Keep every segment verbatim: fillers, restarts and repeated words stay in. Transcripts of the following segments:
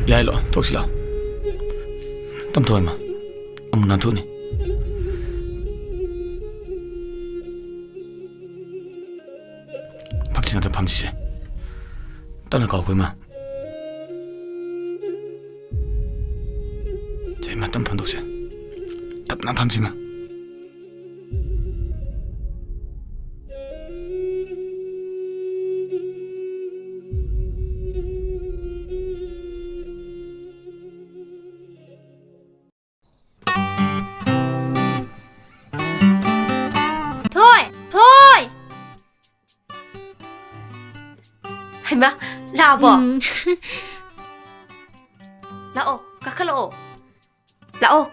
ꯌꯥꯏ, ꯂꯥꯛꯑꯣ, ꯊꯣꯛꯁꯤ ꯂꯥꯛꯑꯣ꯫ ꯇꯝ ꯊꯣꯛꯑꯣ, ꯏꯃꯥ꯫ ꯑꯃꯨꯛ ꯅꯥꯟꯊꯣꯛꯅꯤ꯫ ꯐꯛꯁꯤ ꯉꯥꯛꯇ ꯐꯝꯁꯤꯁꯦ꯫ ꯇꯞꯅ ꯀꯥꯎꯈꯣ, ꯏꯃꯥ꯫ ꯁꯦ, ꯏꯃꯥ, ꯇꯞꯅ ꯐꯝꯗꯣꯛꯁꯦ꯫ ꯇꯞꯅ ꯐꯝꯁꯤ, ꯏꯃꯥ꯫ ꯊꯣꯏ! ꯊꯣꯏ! ꯍꯩꯃꯥ, ꯂꯥꯛꯑꯕꯣ? ꯎꯝ꯫ ꯂꯥꯛꯑꯣ, ꯀꯥꯈꯠꯂꯛꯑꯣ꯫ ꯂꯥꯛꯑꯣ꯫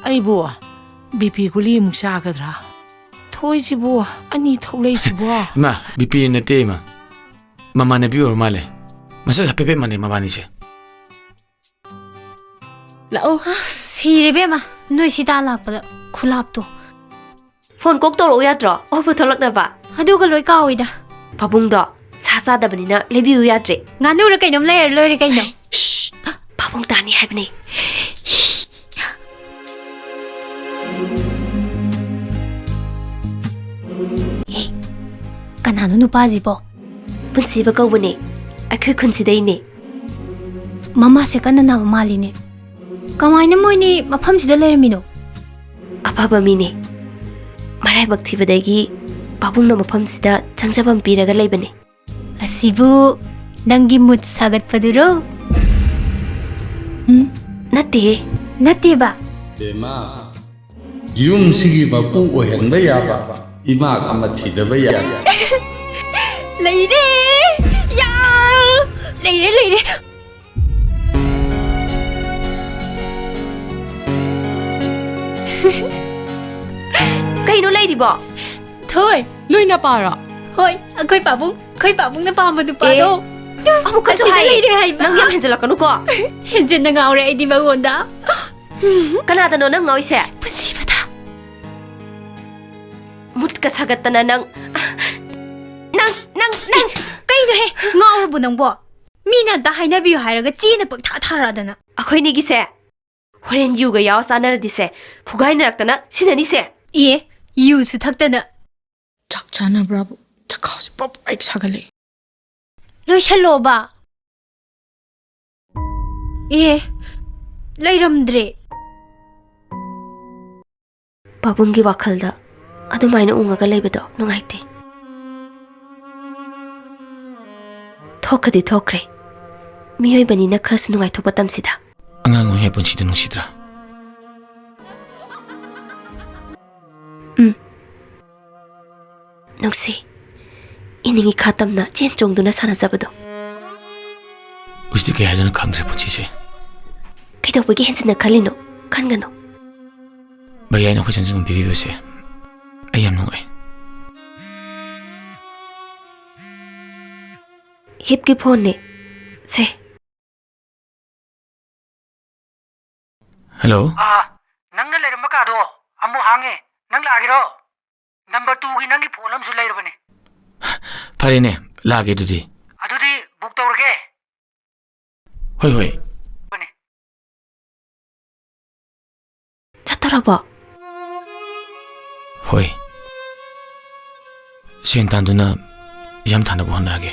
ꯑꯩꯕꯨ ꯕꯤ ꯄꯤ ꯒꯨꯂꯤ ꯑꯃꯨꯛ ꯆꯥꯒꯗ꯭ꯔꯥ? ꯊꯣꯏꯁꯤꯕꯨ ꯑꯅꯤ ꯊꯣꯛꯂꯛꯏꯁꯤꯕꯣ? ꯏꯃꯥ, ꯕꯤ ꯄꯤ ꯅꯠꯇꯦ, ꯏꯃꯥ꯫ ꯃꯃꯥꯟꯅꯕꯤ ꯑꯣꯏꯔ ꯃꯥꯜꯂꯦ꯫ ꯃꯁꯛ ꯍꯥꯏꯐꯦꯠ ꯃꯥꯟꯅꯩ ꯃꯕꯥꯅꯤꯁꯦ꯫ ꯂꯥꯛꯑꯣ꯫ ꯑꯁ, ꯁꯤꯔꯦ ꯏꯕꯦꯝꯃ, ꯅꯣꯏ ꯁꯤ ꯇꯥ ꯂꯥꯛꯄꯗ ꯈꯨꯂꯥꯞꯇꯣ꯫ ꯐꯣꯟ ꯀꯣꯛ ꯇꯧꯔꯛꯎ ꯌꯥꯗ꯭ꯔꯣ? ꯑꯣꯏꯕ ꯊꯣꯛꯂꯛꯅꯕ꯫ ꯑꯗꯨꯒ ꯂꯣꯏ ꯀꯥꯎꯏꯗ꯫ ꯄꯥꯕꯨꯡꯗꯣ ꯁꯥ ꯆꯥꯗꯕꯅꯤꯅ ꯂꯩꯕꯤꯌꯨ ꯌꯥꯗ꯭ꯔꯦ꯫ ꯉꯥꯅꯨꯔ ꯀꯩꯅꯣꯝ ꯂꯩꯔ ꯂꯣꯏꯔꯦ ꯀꯩꯅꯣ꯫ ꯁ꯭ꯁ! ꯄꯥꯕꯨꯡ ꯇꯥꯅꯤ ꯍꯥꯏꯕꯅꯦ꯫ ꯍꯦ, ꯀꯅꯥꯅꯣ ꯅꯨꯄꯥꯁꯤꯕꯣ? ꯄꯨꯟꯁꯤꯕ ꯀꯧꯕꯅꯦ, ꯑꯩꯈꯣꯏ ꯈꯨꯟꯁꯤꯗꯩꯅꯦ꯫ ꯃꯃꯥꯁꯦ ꯀꯟꯅ ꯅꯥꯕ ꯃꯥꯜꯂꯤꯅꯦ꯫ ꯀꯃꯥꯏꯅ ꯃꯣꯏꯅꯤ ꯃꯐꯝꯁꯤꯗ ꯂꯩꯔꯝꯃꯤꯅꯣ? ꯑꯐꯕ ꯃꯤꯅꯦ꯫ ꯃꯔꯥꯏꯕꯛ ꯊꯤꯕꯗꯒꯤ ꯄꯥꯕꯨꯡꯅ ꯃꯐꯝꯁꯤꯗ ꯆꯪꯖꯐꯝ ꯄꯤꯔꯒ ꯂꯩꯕꯅꯦ꯫ ꯑꯁꯤꯕꯨ ꯅꯪꯒꯤ ꯃꯨꯠ ꯁꯥꯒꯠꯄꯗꯨꯔꯣ? ꯎꯝ? ꯅꯠꯇꯦꯍꯦ꯫ ꯅꯠꯇꯦꯕ? ꯕꯦꯝꯃ, ꯌꯨꯝꯁꯤꯒꯤ ꯃꯄꯨ ꯑꯣꯏꯍꯟꯕ ꯌꯥꯕ ꯏꯃꯥ ꯑꯃ ꯊꯤꯗꯕ ꯌꯥꯗꯦ꯫ ꯂꯩꯔꯦ! ꯌꯥ! ꯂꯩꯔꯦ, ꯂꯩꯔꯦ! ꯀꯩꯅꯣ ꯂꯩꯔꯤꯕꯣ? ꯊꯣꯏ! ꯅꯣꯏ ꯅꯄꯥꯔꯣ? ꯍꯣꯏ, ꯑꯩꯈꯣꯏ ꯄꯥꯕꯨꯡ, ꯑꯩꯈꯣꯏ ꯄꯥꯕꯨꯡꯅ ꯄꯥꯝꯕ ꯅꯨꯄꯥꯗꯣ꯫ ꯑꯦ, ꯑꯃꯨꯛꯀꯁꯨ ꯑꯁꯤꯗ ꯍꯥꯏ꯫ ꯂꯩꯔꯦ ꯍꯥꯏꯕ꯫ ꯅꯪ ꯌꯥꯝ ꯍꯦꯟꯖꯜꯂꯛꯀꯅꯨꯀꯣ꯫ ꯍꯦꯟꯖꯟꯅ ꯉꯥꯎꯔꯦ ꯑꯩꯗꯤ ꯃꯉꯣꯟꯗ꯫ ꯀꯅꯥꯗꯅꯣ ꯅꯪ ꯉꯥꯎꯔꯤꯁꯦ? ꯄꯨꯟꯁꯤꯕꯗ꯫ ꯃꯨꯠꯀ ꯁꯥꯒꯠꯇꯅ ꯅꯪ, ꯅꯪ, ꯅꯪ, ꯅꯪ꯫ ꯀꯩꯅꯣꯍꯦ? ꯉꯥꯎꯔꯕꯣ ꯅꯪꯕꯣ? ꯃꯤꯅ ꯑꯝꯇ ꯍꯥꯏꯅꯕꯤꯌꯨ ꯍꯥꯏꯔꯒ ꯆꯦꯅ ꯄꯪꯊꯥ ꯊꯥꯔꯛꯑꯗꯅ꯫ ꯑꯩꯈꯣꯏꯅꯤꯒꯤꯁꯦ ꯍꯣꯔꯦꯟ ꯌꯨꯒ ꯌꯥꯎꯔ ꯆꯥꯅꯔꯗꯤꯁꯦ, ꯐꯨꯒꯥꯏꯅꯔꯛꯇꯅ ꯁꯤꯅꯅꯤꯁꯦ꯫ ꯑꯦ, ꯌꯨꯁꯨ ꯊꯛꯇꯅ꯫ ꯆꯥꯛ ꯆꯥꯅꯕ꯭ꯔꯥꯕꯨ? ꯆꯥꯛꯈꯥꯎꯁꯦ ꯄ꯭ꯔꯞ ꯄ꯭ꯔꯞ ꯁꯥꯒꯠꯂꯛꯑꯦ꯫ ꯂꯣꯏꯁꯜꯂꯣꯕ꯫ ꯑꯦ, ꯂꯩꯔꯝꯗ꯭ꯔꯦ꯫ ꯄꯥꯕꯨꯡꯒꯤ ꯋꯥꯈꯜꯗ ꯑꯗꯨꯃꯥꯏꯅ ꯎꯡꯉꯒ ꯂꯩꯕꯗꯣ ꯅꯨꯡꯉꯥꯏꯇꯦ꯫ ꯊꯣꯛꯈ꯭ꯔꯗꯤ ꯊꯣꯛꯈ꯭ꯔꯦ꯫ ꯃꯤꯑꯣꯏꯕꯅꯤꯅ ꯈꯔꯁꯨ ꯅꯨꯡꯉꯥꯏꯊꯣꯛꯄ ꯇꯝꯁꯤꯗ꯫ ꯑꯉꯥꯡ ꯑꯣꯏꯔꯤꯉꯩ ꯄꯨꯟꯁꯤꯗꯨ ꯅꯨꯡꯁꯤꯗ꯭ꯔꯥ? ꯎꯝ꯫ ꯅꯨꯡꯁꯤ꯫ ꯏꯅꯤꯡ ꯏꯈꯥ ꯇꯝꯅ ꯆꯦꯟ ꯆꯣꯡꯗꯨꯅ ꯁꯥꯟꯅꯖꯕꯗꯣ꯫ ꯍꯧꯖꯤꯛꯇꯤ ꯀꯩ ꯍꯥꯏꯗꯣꯏꯅꯣ ꯈꯪꯗ꯭ꯔꯦ ꯄꯨꯟꯁꯤꯁꯦ꯫ ꯀꯩꯗꯧꯕꯒꯤ ꯍꯦꯟꯖꯤꯟꯅ ꯈꯜꯂꯤꯅꯣ? ꯈꯟꯒꯅꯨ꯫ ꯚꯩꯌꯥꯅ ꯑꯩꯈꯣꯏ ꯆꯟꯖꯟ ꯄꯤꯕꯤꯕꯁꯦ ꯑꯩ ꯌꯥꯝ ꯅꯨꯡꯉꯥꯏ꯫ ꯍꯤꯞꯀꯤ ꯐꯣꯟꯅꯦ꯫ ꯁꯦ꯫ ꯍꯜꯂꯣ꯫ ꯑꯥ, ꯅꯪꯅ ꯂꯩꯔꯝꯕ ꯀꯥꯗꯣ ꯑꯃꯨꯛ ꯍꯥꯡꯉꯦ꯫ ꯅꯪ ꯂꯥꯛꯑꯒꯦꯔꯣ? ꯅꯝꯕꯔ ꯇꯨꯒꯤ ꯅꯪꯒꯤ ꯐꯣꯟ ꯑꯃꯁꯨ ꯂꯩꯔꯕꯅꯦ꯫ ꯐꯔꯦꯅꯦ, ꯂꯥꯛꯑꯒꯦ ꯑꯗꯨꯗꯤ꯫ ꯑꯗꯨꯗꯤ ꯕꯨꯛ ꯇꯧꯔꯒꯦ꯫ ꯍꯣꯏ, ꯍꯣꯏ꯫ ꯕꯅꯦ꯫ ꯆꯠꯇꯣꯔꯕꯣ? ꯍꯣꯏ꯫ ꯁꯦꯟ ꯇꯥꯟꯗꯨꯅ ꯑꯦꯛꯖꯥꯝ ꯊꯥꯅꯕ ꯍꯣꯠꯅꯔꯒꯦ꯫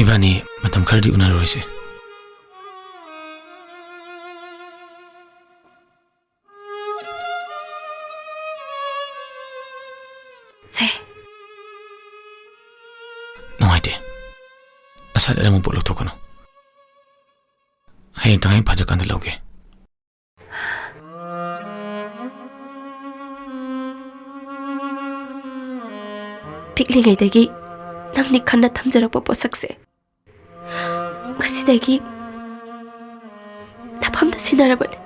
ꯏꯕꯥꯅꯤ ꯃꯇꯝ ꯈꯔꯗꯤ ꯎꯅꯔꯣꯏꯁꯦ꯫ ꯁꯦ꯫ ꯅꯨꯡꯉꯥꯏꯇꯦ꯫ ꯅꯁꯥꯗ ꯑꯔꯦꯝꯕ ꯄꯣꯠ ꯂꯧꯊꯣꯛꯀꯅꯨ꯫ ꯍꯌꯦꯡ ꯇꯉꯥꯏ ꯐꯗ꯭ꯔꯀꯥꯟꯗ ꯂꯧꯒꯦ꯫ ꯄꯤꯛꯂꯤꯉꯩꯗꯒꯤ ꯅꯪꯅꯤ ꯈꯟꯅ ꯊꯝꯖꯔꯛꯄ ꯄꯣꯠꯁꯛꯁꯦ ꯉꯁꯤꯗꯒꯤ ꯅꯐꯝꯗ ꯁꯤꯟꯅꯔꯕꯅꯤ꯫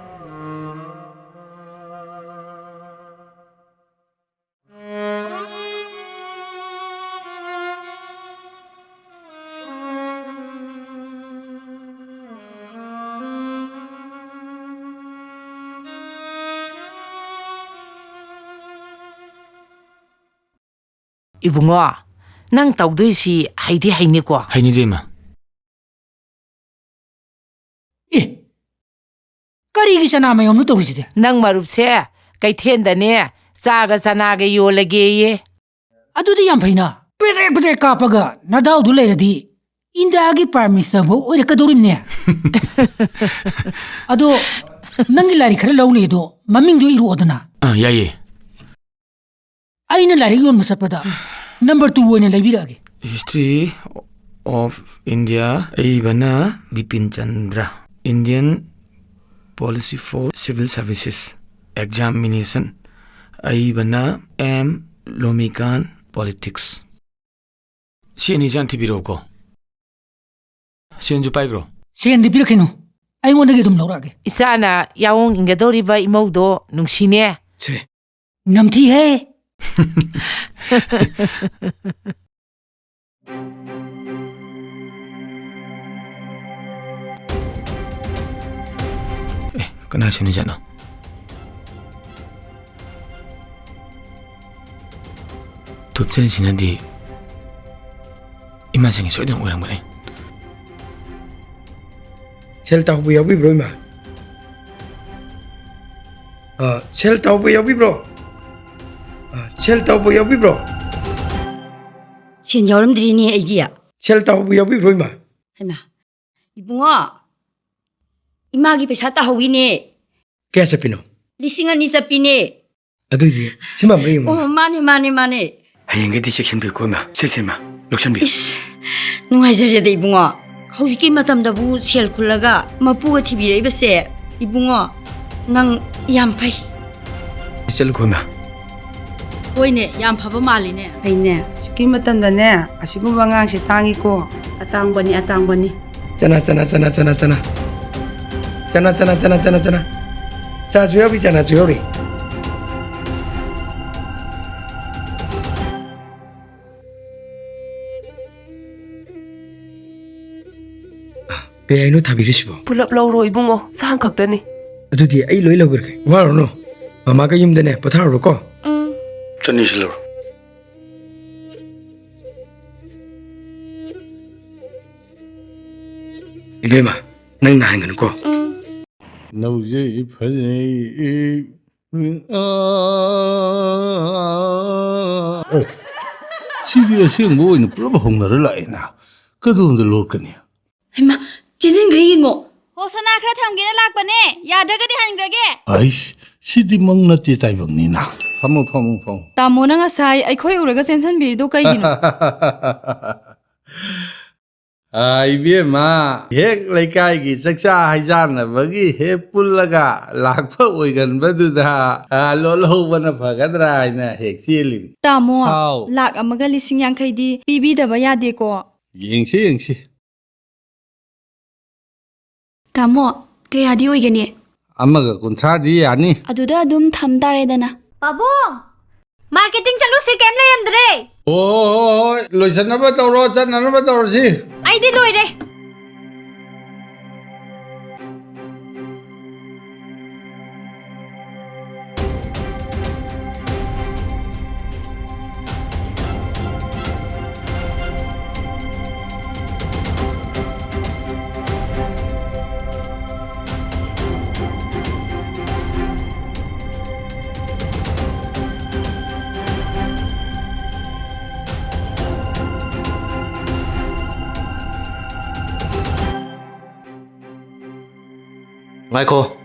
ꯏꯕꯨꯡꯉꯣ, ꯅꯪ ꯇꯧꯗꯣꯏꯁꯤ ꯍꯩꯗꯤ ꯍꯩꯅꯤꯀꯣ? ꯍꯩꯅꯤꯗ, ꯏꯃꯥ꯫ ꯑꯦ, ꯀꯔꯤꯒꯤ ꯆꯅꯥ ꯃꯌꯨꯝꯅꯣ ꯇꯧꯔꯤꯁꯤꯗꯤ? ꯅꯪ ꯃꯔꯨꯞꯁꯦ ꯀꯩꯊꯦꯜꯗꯅꯦ ꯆꯥꯒ ꯆꯅꯥꯒ ꯌꯣꯜꯂꯒꯦꯌꯦ꯫ ꯑꯗꯨꯗꯤ ꯌꯥꯝ ꯐꯩꯅ꯫ ꯄꯦꯗ꯭ꯔꯦꯛ ꯄꯦꯗ꯭ꯔꯦꯛ ꯀꯥꯞꯄꯒ ꯅꯗꯥꯎꯗꯨ ꯂꯩꯔꯗꯤ ꯏꯟꯗꯤꯌꯥꯒꯤ Prime Minister ꯐꯥꯎ ꯑꯣꯏꯔꯛꯀꯗꯧꯔꯤꯕꯅꯦ꯫ ꯑꯗꯣ ꯅꯪꯒꯤ ꯂꯥꯏꯔꯤꯛ ꯈꯔ ꯂꯧꯅꯤ, ꯑꯗꯣ ꯃꯃꯤꯡꯗꯣ ꯏꯔꯛꯑꯣꯗꯅ꯫ ꯑꯥ, ꯌꯥꯏꯌꯦ꯫ ꯑꯩꯅ ꯂꯥꯏꯔꯤꯛ ꯌꯣꯟꯕ ꯆꯠꯄꯗ number two ꯑꯣꯏꯅ ꯂꯩꯕꯤꯔꯛꯑꯒꯦ꯫ History of India, ꯑꯏꯕꯅ Bipin Chandra. Indian Policy for Civil Services Examination, ꯑꯏꯕꯅ ꯑꯦꯝ ꯂꯣꯃꯤꯀꯥꯟ, Politics꯫ ꯁꯤ ꯑꯅꯤꯁꯦ ꯍꯥꯟꯅ ꯊꯤꯕꯤꯔꯛꯎꯀꯣ꯫ ꯁꯦꯟꯁꯨ ꯄꯥꯏꯈ꯭ꯔꯣ꯫ ꯁꯦꯟꯗꯤ ꯄꯤꯔꯛꯈꯤꯅꯨ, ꯑꯩꯉꯣꯟꯗꯒꯤ ꯑꯗꯨꯝ ꯂꯧꯔꯛꯑꯒꯦ꯫ ꯏꯆꯥꯅ ꯌꯥꯑꯣꯡ ꯏꯟꯒꯗꯧꯔꯤꯕ ꯏꯃꯧꯗꯣ ꯅꯨꯡꯁꯤꯅꯦ꯫ ꯁꯦ꯫ ꯅꯝꯊꯤꯍꯦ꯫ ꯑꯦ, ꯀꯅꯥ ꯁꯤꯟꯅꯖꯥꯠꯅꯣ? ꯊꯨꯞꯆꯜꯁꯤꯅꯗꯤ ꯏꯃꯥꯁꯤꯡꯒꯤ ꯁꯣꯏꯗꯅ ꯑꯣꯏꯔꯝꯒꯅꯤ꯫ ꯁꯦꯜ ꯇꯥꯎꯕ ꯌꯥꯎꯕꯤꯕ꯭ꯔꯣ, ꯏꯃꯥ? ꯑ, ꯁꯦꯜ ꯇꯥꯎꯕ ꯌꯥꯎꯕꯤꯕ꯭ꯔꯣ? ꯑ, ꯁꯦꯜ ꯇꯥꯎꯕ ꯌꯥꯎꯕꯤꯕ꯭ꯔꯣ? ꯁꯦꯟ ꯌꯥꯎꯔꯝꯗ꯭ꯔꯤꯅꯦ ꯑꯩꯒꯤ꯫ ꯁꯦꯜ ꯇꯥꯎꯕ ꯌꯥꯎꯕꯤꯕ꯭ꯔꯣ, ꯏꯃꯥ? ꯍꯩꯃꯥ, ꯏꯕꯨꯡꯉꯣ, ꯏꯃꯥꯒꯤ ꯄꯩꯁꯥ ꯇꯥꯍꯧꯋꯤꯅꯦ꯫ ꯀꯌꯥ ꯆꯠꯄꯤꯅꯣ? ꯂꯤꯁꯤꯡ ꯑꯅꯤ ꯆꯠꯄꯤꯅꯦ꯫ ꯑꯗꯨꯏꯗꯤ ꯁꯤꯃ ꯑꯝꯇ ꯌꯦꯡꯉꯨ꯫ ꯑꯣ, ꯃꯥꯅꯦ, ꯃꯥꯅꯦ, ꯃꯥꯅꯦ꯫ ꯍꯌꯦꯡꯒꯩꯗꯤ ꯆꯦꯛꯁꯤꯟꯕꯤꯌꯨꯀꯣ, ꯏꯃꯥ꯫ ꯁꯦ, ꯁꯦ, ꯏꯃꯥ, ꯂꯧꯁꯟꯕꯤꯌꯨ꯫ ꯏꯁ, ꯅꯨꯡꯉꯥꯏꯖꯔꯦꯗ, ꯏꯕꯨꯡꯉꯣ꯫ ꯍꯧꯖꯤꯛꯀꯤ ꯃꯇꯝꯗꯕꯨ ꯁꯦꯜ ꯈꯨꯜꯂꯒ ꯃꯄꯨꯒ ꯊꯤꯕꯤꯔꯛꯏꯕꯁꯦ, ꯏꯕꯨꯡꯉꯣ, ꯅꯪ ꯌꯥꯝ ꯐꯩ꯫ ꯆꯠꯂꯨꯀꯣ, ꯏꯃꯥ꯫ ꯍꯣꯏꯅꯦ, ꯌꯥꯝ ꯐꯕ ꯃꯥꯜꯂꯤꯅꯦ꯫ ꯐꯩꯅꯦ꯫ ꯍꯧꯖꯤꯛꯀꯤ ꯃꯇꯝꯗꯅꯦ, ꯑꯁꯤꯒꯨꯝꯕ ꯑꯉꯥꯡꯁꯦ ꯇꯥꯡꯉꯤꯀꯣ꯫ ꯑꯇꯥꯡꯕꯅꯤ, ꯑꯇꯥꯡꯕꯅꯤ꯫ ꯆꯅꯥ, ꯆꯅꯥ, ꯆꯅꯥ, ꯆꯅꯥ, ꯆꯅꯥ꯫ ꯆꯅꯥ, ꯆꯅꯥ, ꯆꯅꯥ, ꯆꯅꯥ, ꯆꯅꯥ꯫ ꯆꯥꯁꯨ ꯌꯥꯎꯔꯤ, ꯆꯅꯥꯁꯨ ꯌꯥꯎꯔꯤ꯫ ꯀꯩ ꯍꯥꯏꯅꯣ ꯊꯥꯕꯤꯔꯤꯁꯤꯕꯣ? ꯄꯨꯂꯞ ꯂꯧꯔꯣ ꯏꯕꯨꯡꯉꯣ, ꯆꯥꯝꯈꯛꯇꯅꯤ꯫ ꯑꯗꯨꯗꯤ ꯑꯩ ꯂꯣꯏ ꯂꯧꯈ꯭ꯔꯒꯦ, ꯋꯥꯔꯨꯅꯨ꯫ ꯃꯃꯥꯒ ꯌꯨꯝꯗꯅꯦ ꯄꯣꯊꯥꯔꯨꯔꯣꯀꯣ꯫ ꯎꯝ꯫ ꯆꯅꯤꯁꯤ ꯂꯧꯔꯣ꯫ ꯏꯕꯦꯝꯃ, ꯅꯪ ꯅꯥꯍꯟꯒꯅꯨꯀꯣ꯫ ꯅꯧꯖꯩ ꯐꯖꯩ꯫ ꯑꯦ, ꯁꯤꯗꯤ ꯑꯁꯦꯡꯕ ꯑꯣꯏꯅ ꯄꯨꯂꯞ ꯍꯧꯅꯔ ꯂꯥꯛꯑꯦꯅ꯫ ꯀꯗꯣꯝꯗ ꯂꯣꯠꯀꯅꯤ? ꯍꯩꯃꯥ, ꯆꯦꯟꯁꯤꯟꯈ꯭ꯔꯦ ꯌꯦꯡꯉꯣ꯫ ꯍꯣ, ꯁꯅꯥ ꯈꯔ ꯊꯝꯒꯦꯅ ꯂꯥꯛꯄꯅꯦ, ꯌꯥꯗ꯭ꯔꯒꯗꯤ ꯍꯟꯈ꯭ꯔꯒꯦ꯫ ꯑꯩꯁ, ꯁꯤꯗꯤ ꯃꯪ ꯅꯠꯇꯦ, ꯇꯥꯏꯕꯪꯅꯤꯅ꯫ ꯐꯝꯃꯣ, ꯐꯝꯃꯣ, ꯐꯝꯃꯣ꯫ ꯇꯥꯃꯣꯅ ꯉꯁꯥꯏ ꯑꯩꯈꯣꯏ ꯎꯔꯒ ꯆꯦꯟꯁꯤꯟꯕꯤꯔꯤꯗꯣ ꯀꯩꯒꯤꯅꯣ? ꯑꯥ, ꯏꯕꯦꯝꯃ, ꯍꯦꯛ ꯂꯩꯀꯥꯏꯒꯤ ꯆꯥꯛꯆꯥ ꯍꯩꯖꯥꯟꯅꯕꯒꯤ ꯍꯦꯛ ꯄꯨꯜꯂꯒ ꯂꯥꯛꯄ ꯑꯣꯏꯒꯟꯕꯗꯨꯗ, ꯑꯥ, ꯂꯣꯜꯍꯧꯕꯅ ꯐꯒꯗ꯭ꯔꯥ ꯍꯥꯏꯅ ꯍꯦꯛ ꯆꯦꯜꯂꯤꯅꯤ꯫ ꯇꯥꯃꯣ, ꯍꯥꯎ꯫ ꯂꯥꯛ ꯑꯃꯒ ꯂꯤꯁꯤꯡ ꯌꯥꯡꯈꯩꯗꯤ ꯄꯤꯕꯤꯗꯕ ꯌꯥꯗꯦꯀꯣ꯫ ꯌꯦꯡꯁꯤ, ꯌꯦꯡꯁꯤ꯫ ꯇꯥꯃꯣ, ꯀꯌꯥꯗꯤ ꯑꯣꯏꯒꯅꯤ? ꯑꯃꯒ ꯀꯨꯟꯊ꯭ꯔꯥꯗꯤ ꯌꯥꯅꯤ꯫ ꯑꯗꯨꯗ ꯑꯗꯨꯝ ꯊꯝ ꯇꯥꯔꯦꯗꯅ꯫ ꯄꯥꯕꯨꯡ! ꯃꯥꯔꯀꯦꯇꯤꯡ ꯆꯠꯂꯨꯁꯤ, ꯀꯩꯝ ꯂꯩꯔꯝꯗ꯭ꯔꯦ꯫ ꯑꯣ, ꯍꯣ, ꯍꯣ, ꯍꯣꯏ, ꯂꯣꯏꯁꯟꯅꯕ ꯇꯧꯔꯣ, ꯆꯠꯅꯅꯕ ꯇꯧꯔꯁꯤ꯫ ꯑꯩꯗꯤ ꯂꯣꯏꯔꯦ꯫ ꯉꯥꯏꯈꯣ,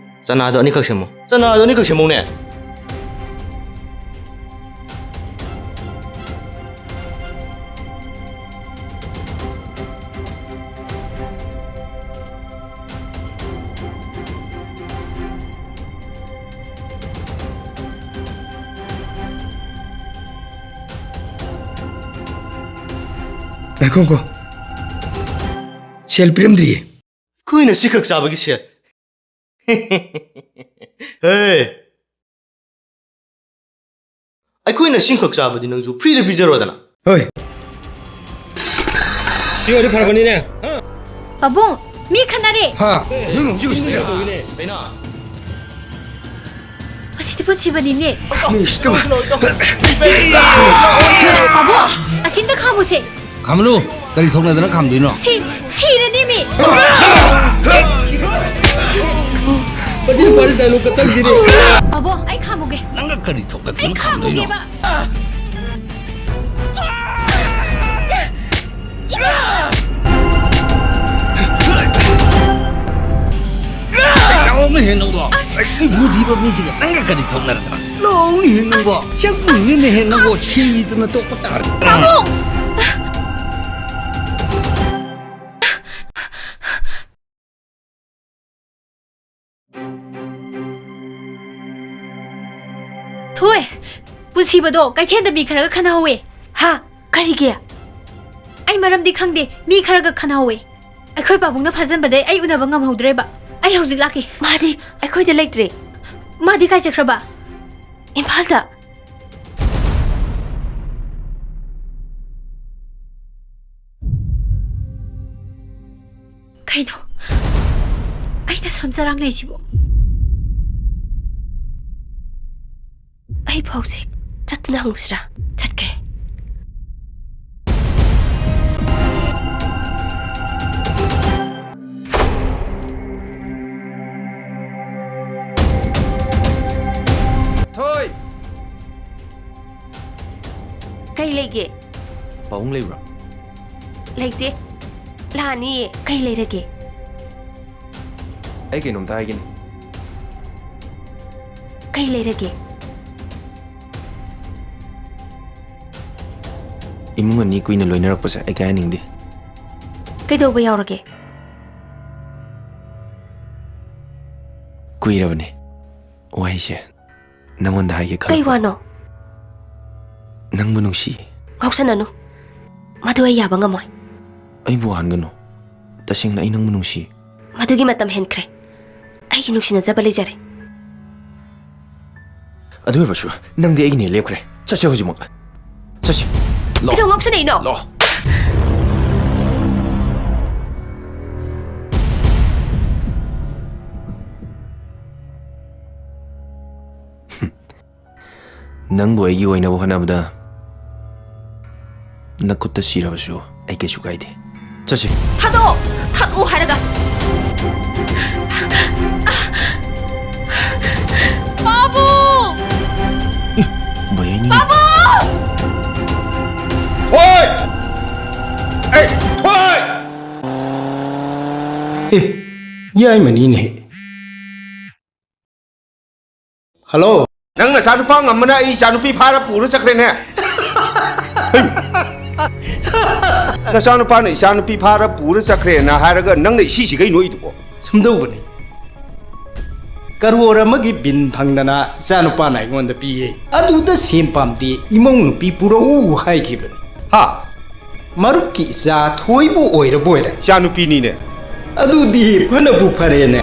ꯆꯅꯥꯗꯣ ꯑꯅꯤꯈꯛ ꯁꯦꯝꯃꯨ꯫ ꯆꯅꯥꯗꯣ ꯑꯅꯤꯈꯛ ꯁꯦꯝꯃꯨꯅꯦ꯫ ꯉꯥꯏꯈꯣ, ꯉꯥꯏꯈꯣ꯫ ꯁꯦꯜ ꯄꯤꯔꯝꯗ꯭ꯔꯤꯌꯦ꯫ ꯑꯩꯈꯣꯏꯅ ꯁꯤꯈꯛ ꯆꯥꯕꯒꯤ ꯁꯦꯜ꯫ ꯍꯦ! ꯑꯩꯈꯣꯏꯅ ꯁꯤꯡꯈꯛ ꯆꯥꯕꯗꯤ ꯅꯪꯁꯨ ꯐ꯭ꯔꯤꯗ ꯄꯤꯖꯔꯣꯗꯅ꯫ ꯍꯣꯏ꯫ ꯁꯤ ꯑꯣꯏꯔꯗꯤ ꯐꯔꯕꯅꯤꯅꯦ꯫ ꯄꯥꯕꯨꯡ, ꯃꯤ ꯈꯠꯅꯔꯦ꯫ ꯍꯥ? ꯅꯪ ꯍꯧꯖꯤꯛ ꯎꯁꯤꯠꯇ꯭ꯔꯤꯔꯥ? ꯀꯩꯅꯣ? ꯑꯁꯤꯗꯤ ꯄꯨꯟꯁꯤꯕꯅꯤꯅꯦ꯫ ꯃꯤ ꯎꯁꯤꯠꯇꯕ꯫ ꯄꯥꯕꯨꯡ, ꯑꯁꯤꯝꯇ ꯈꯥꯝꯃꯨꯁꯦ꯫ ꯈꯥꯝꯂꯨ꯫ ꯀꯔꯤ ꯊꯣꯛꯅꯗꯅ ꯈꯥꯝꯗꯣꯏꯅꯣ? ꯁꯤ, ꯁꯤꯔꯅꯤ ꯃꯤ! ꯃꯁꯤ ꯅꯨꯄꯥꯁꯤ dialogue ꯀ ꯆꯪꯗꯦꯅꯦ꯫ ꯕꯥꯕꯣ, ꯑꯩ ꯈꯥꯝꯃꯨꯒꯦ꯫ ꯅꯪꯒ ꯀꯔꯤ ꯊꯣꯛꯅꯗꯅ ꯑꯩ ꯈꯥꯝꯗꯣꯏꯅꯣ? ꯈꯥꯝꯃꯨꯒꯦꯕ꯫ ꯂꯥꯛꯑꯣꯅꯦꯍꯦ ꯅꯪꯕꯣ꯫ ꯑꯁ꯫ ꯃꯤꯕꯨ ꯊꯤꯕ ꯃꯤꯁꯤꯒ ꯅꯪꯒ ꯀꯔꯤ ꯊꯣꯛꯅꯔꯗꯅ? ꯂꯥꯛꯑꯣꯅꯦꯍꯦ ꯅꯪꯕꯣ꯫ ꯑꯁ꯫ ꯆꯪꯉꯨꯅꯦꯍꯦ ꯅꯪꯕꯣ꯫ ꯑꯁ꯫ ꯁꯤꯗꯅ ꯇꯣꯛꯄ ꯇꯥꯔꯦ꯫ ꯄꯥꯕꯨꯡ! ꯊꯣꯏ, ꯄꯨꯟꯁꯤꯕꯗꯣ ꯀꯩꯊꯦꯜꯗ ꯃꯤ ꯈꯔꯒ ꯈꯟꯅꯍꯧꯋꯦ꯫ ꯍꯥ? ꯀꯔꯤꯒꯤ? ꯑꯩ ꯃꯔꯝꯗꯤ ꯈꯪꯗꯦ, ꯃꯤ ꯈꯔꯒ ꯈꯟꯅꯍꯧꯋꯦ꯫ ꯑꯩꯈꯣꯏ ꯄꯥꯕꯨꯡꯅ ꯐꯥꯖꯟꯕꯗꯩ ꯑꯩ ꯎꯅꯕ ꯉꯝꯍꯧꯗ꯭ꯔꯦꯕ꯫ ꯑꯩ ꯍꯧꯖꯤꯛ ꯂꯥꯛꯀꯦ꯫ ꯃꯥꯗꯤ ꯑꯩꯈꯣꯏꯗ ꯂꯩꯇ꯭ꯔꯦ꯫ ꯃꯥꯗꯤ ꯀꯥꯏ ꯆꯠꯈ꯭ꯔꯕ? ꯏꯝꯐꯥꯜꯗ꯫ ꯀꯩꯅꯣ? ꯑꯩꯅ ꯁꯨꯝ ꯆꯔꯥꯡꯅꯩꯁꯤꯕꯣ? ꯑꯩꯕꯨ ꯍꯧꯖꯤꯛ ꯆꯠꯇꯨꯅ ꯍꯪꯂꯨꯁꯤꯔꯥ? ꯆꯠꯀꯦ꯫ ꯊꯣꯏ! ꯀꯩ ꯂꯩꯒꯦ? ꯄꯥꯕꯨꯡ ꯂꯩꯕ꯭ꯔꯥ? ꯂꯩꯇꯦ꯫ ꯂꯥꯛꯑꯅꯤꯌꯦ꯫ ꯀꯩ ꯂꯩꯔꯒꯦ? ꯑꯩ ꯀꯩꯅꯣꯝꯇ ꯍꯥꯏꯒꯦꯅꯦ꯫ ꯀꯩ ꯂꯩꯔꯒꯦ? ꯏꯃꯨꯡ ꯑꯅꯤ ꯀꯨꯏꯅ ꯂꯣꯏꯅꯔꯛꯄꯁꯦ ꯑꯩ ꯀꯥꯏꯍꯟꯅꯤꯡꯗꯦ꯫ ꯀꯩꯗꯧꯕ ꯌꯥꯎꯔꯒꯦ? ꯀꯨꯏꯔꯕꯅꯦ ꯋꯥꯍꯩꯁꯦ ꯅꯪꯉꯣꯟꯗ ꯍꯥꯏꯒꯦ ꯈꯜꯂꯛꯄ꯫ ꯀꯩ ꯋꯥꯅꯣ? ꯅꯪꯕꯨ ꯅꯨꯡꯁꯤ꯫ ꯉꯥꯎꯁꯟꯅꯅꯨ꯫ ꯃꯗꯨ ꯑꯩ ꯌꯥꯕ ꯉꯝꯃꯣꯏ꯫ ꯑꯩꯕꯨ ꯍꯥꯟꯒꯅꯨ꯫ ꯇꯁꯦꯡꯅ ꯑꯩ ꯅꯪꯕꯨ ꯅꯨꯡꯁꯤ꯫ ꯃꯗꯨꯒꯤ ꯃꯇꯝ ꯍꯦꯟꯈ꯭ꯔꯦ꯫ ꯑꯩꯒꯤ ꯅꯨꯡꯁꯤꯅꯖꯕ ꯂꯩꯖꯔꯦ꯫ ꯑꯗꯨ ꯑꯣꯏꯔꯕꯁꯨ ꯅꯪꯗꯤ ꯑꯩꯒꯤꯅꯦ ꯂꯦꯞꯈ꯭ꯔꯦ꯫ ꯆꯠꯁꯦ ꯍꯧꯖꯤꯛꯃꯛ꯫ ꯆꯠꯁꯤ꯫ ꯂꯥꯛꯑꯣ꯫ ꯀꯩꯗꯧ ꯉꯥꯎꯁꯟꯅꯩꯅꯣ? ꯂꯥꯛꯑꯣ꯫ ꯅꯪꯕꯨ ꯑꯩꯒꯤ ꯑꯣꯏꯅꯕ ꯍꯣꯠꯅꯕꯗ ꯅꯈꯨꯠꯇ ꯁꯤꯔꯕꯁꯨ ꯑꯩ ꯀꯩꯁꯨ ꯀꯥꯏꯗꯦ꯫ ꯆꯠꯁꯤ꯫ ꯊꯥꯗꯣꯛꯑꯣ! ꯊꯥꯗꯣꯛꯑꯣ ꯍꯥꯏꯔꯒ! ꯄꯥꯕꯨꯡ! ꯕꯣꯏ, ꯑꯩꯅꯤꯅꯦ꯫ ꯄꯥꯕꯨꯡ! ꯊꯣꯏ! ꯑꯦ, ꯊꯣꯏ! ꯑꯦ, ꯌꯥꯏꯃꯅꯤꯅꯦ꯫ ꯍꯜꯂꯣ꯫ ꯅꯪ ꯅꯆꯥꯅꯨꯄꯥ ꯉꯝꯕꯅ ꯑꯩ ꯏꯆꯥꯅꯨꯄꯤ ꯐꯥꯔ ꯄꯨꯔ ꯆꯠꯈ꯭ꯔꯦꯅꯦ꯫ ꯅꯆꯥꯅꯨꯄꯥꯅ ꯏꯆꯥꯅꯨꯄꯤ ꯐꯥꯔ ꯄꯨꯔ ꯆꯠꯈ꯭ꯔꯦꯅ ꯍꯥꯏꯔꯒ ꯅꯪꯅ ꯏꯁꯤꯁꯤ ꯀꯩ ꯅꯣꯛꯏꯗꯨꯕꯣ? ꯁꯨꯝꯗꯧꯕꯅꯤ꯫ ꯀꯔꯣꯔ ꯑꯃꯒꯤ ꯕꯤꯟ ꯐꯪꯗꯅ ꯏꯆꯥꯅꯨꯄꯥꯅ ꯑꯩꯉꯣꯟꯗ ꯄꯤꯌꯦ꯫ ꯑꯗꯨꯗ ꯁꯦꯟ ꯄꯥꯝꯗꯦ, ꯏꯃꯧ ꯅꯨꯄꯤ ꯄꯨꯔꯛꯎ ꯍꯥꯏꯈꯤꯕꯅꯤ꯫ ꯍꯥ? ꯃꯔꯨꯞꯀꯤ ꯏꯆꯥ ꯊꯣꯏꯕꯨ ꯑꯣꯏꯔꯕꯣꯏꯔꯦ꯫ ꯏꯆꯥꯅꯨꯄꯤꯅꯤꯅꯦ꯫ ꯑꯗꯨꯗꯤ ꯐꯅꯕꯨ ꯐꯔꯦꯅꯦ꯫